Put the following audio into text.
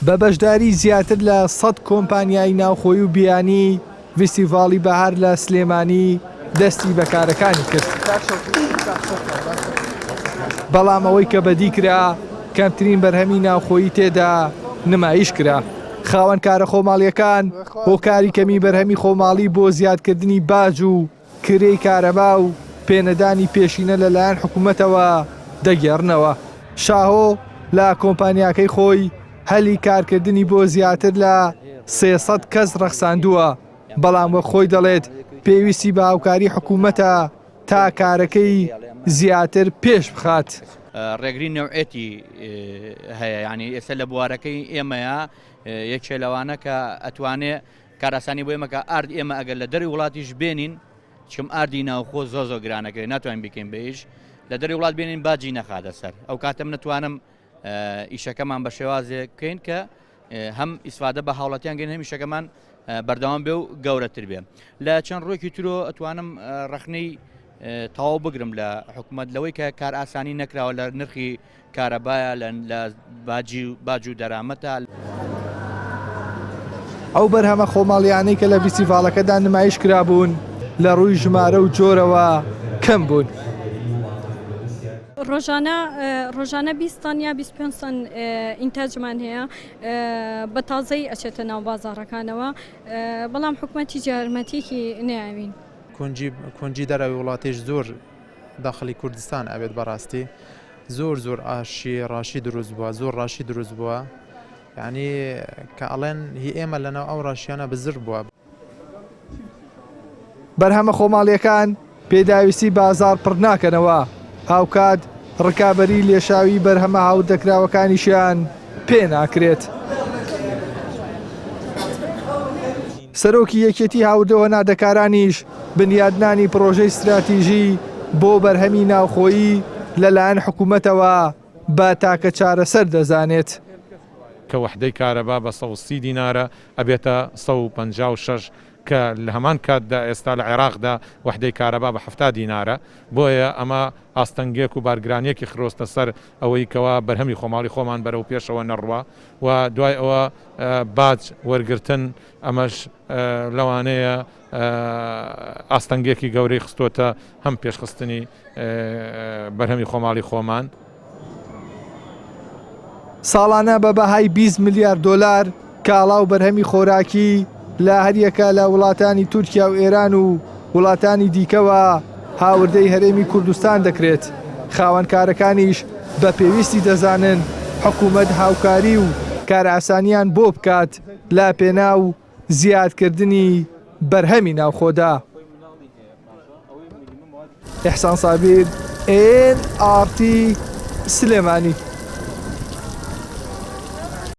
بە بەشداری زیاتر لە سەد کۆمپانیای ناوخۆی و بیانی ڤیستیڤاڵی بەهار لە سلێمانی دەستی بە کارەکانی کرد. بەڵام ئەوەی کە بەدی کرا کەمترین بەرهەمی ناوخۆیی تێدا نمایش کرا. خاوەن کارە خۆماڵییەکان هۆکاری کەمی بەرهەمی خۆماڵی بۆ زیادکردنی باج و کرێی کارەبا و پێنەدانی پێشینە لەلایەن حکومەتەوە دەگێڕنەوە. شاهۆ لە کۆمپانیاکەی خۆی هەلی کارکردنی بۆ زیاتر لە 300 کەس ڕەخساندووە، بەڵام وەک خۆی دەڵێت پێویستی بە هاوکاری حکومەتە تا کارەکەی زیاتر پێش بخات. ڕێگری نەوعێتی هەیە یانی ئێستا لە بوارەکەی ئێمەیە یەکێ لەوانە کە ئەتوانێ کارئاسانی بۆ ئێمە کە ئارد ئێمە ئەگەر لە دەروی وڵاتیش بێنین چم ئاردی ناوخۆ زۆر زۆر گرانەکەوێت ناتوانین بیکەین بە ئیش لە دەروی وڵات بێنین باجی نەخاتە سەر ئەو کاتە من نتوانم ئیشەکەمان بە شێوازێک بکەین کە هەم ئیسفادە بە هاوڵاتیان گەین هەمیشەکەمان بەردەوام بێ و گەورەتر بێ لە چەند ڕوویەکی ترۆ ئەتوانم ڕخنەی تەواو بگرم لە حکوومەت لەوەی کە کار ئاسانی نەکراوە لە نرخی کارەبایە لە باجی و باج و دەرامەتە. ئەو بەرهەمە خۆماڵییانەی کە لە ڤیستیڤاڵەکەدا نمایش کرابوون، لە ڕووی ژمارە و جۆرەوە کەم بوون. ڕۆژانە ڕۆژانە 20 تەن یا 25 تەن ئینتاجمان هەیە بە تازەی ئەچێتە ناو بازاڕەکانەوە بەڵام حکومەت هیچ یارمەتیەکی نەیاوین. کونجی کونجی دەرەوەی وڵاتیش زۆر داخلی کوردستان ئەبێت بەڕاستی زۆر زۆر ئاشی ڕاشی دروست بووە زۆر ڕاشی دروست بووە یعنی کە ئەڵێن هی ئێمە لەناو ئەو ڕاشیانە بزر بووە. بەرهەمە خۆماڵییەکان پێداویستی بازاڕ پڕ ناکەنەوە، هاوکات ڕکابەری لێشاوی بەرهەمە هاوردەکراوەکانیشیان پێ ناکرێت. سەرۆکی یەکێتی هاوردە و هەناردەکارانیش بنیادنانی پڕۆژەی ستراتیژی بۆ بەرهەمی ناوخۆیی لەلایەن حکومەتەوە بە تاکە چارەسەر دەزانێت. کە وەحدەی کارەبا بە 130 دینارە ئەبێتە 156 کە لە هەمان کاتدا ئێستا لە عێراقدا وەحدەی کارەبا بە 70 دینارە بۆیە ئەمە ئاستەنگێک و بارگرانیەکی خرۆستە سەر ئەوەی کەوا بەرهەمی خۆماڵی خۆمان بەرەو پێشەوە نەڕوا و دوای ئەوە باج وەرگرتن ئەمەش لەوانەیە ئاستەنگێکی گەورەی خستۆتە هەم پێشخستنی بەرهەمی خۆماڵی خۆمان. ساڵانە بە بەهای 20 ملیار دۆلار کاڵا و بەرهەمی خۆراکی لە هەریەکە لە وڵاتانی تورکیا و ئێران و وڵاتانی دیکەوە هاوردەی هەرێمی کوردستان دەکرێت، خاوەنکارەکانیش بە پێویستی دەزانن حکومەت هاوکاری و کارئاسانیان بۆ بکات لە پێناو زیادکردنی بەرهەمی ناوخۆدا. ئیحسان سابیر، ئێن ئاڕ تی، سلێمانی.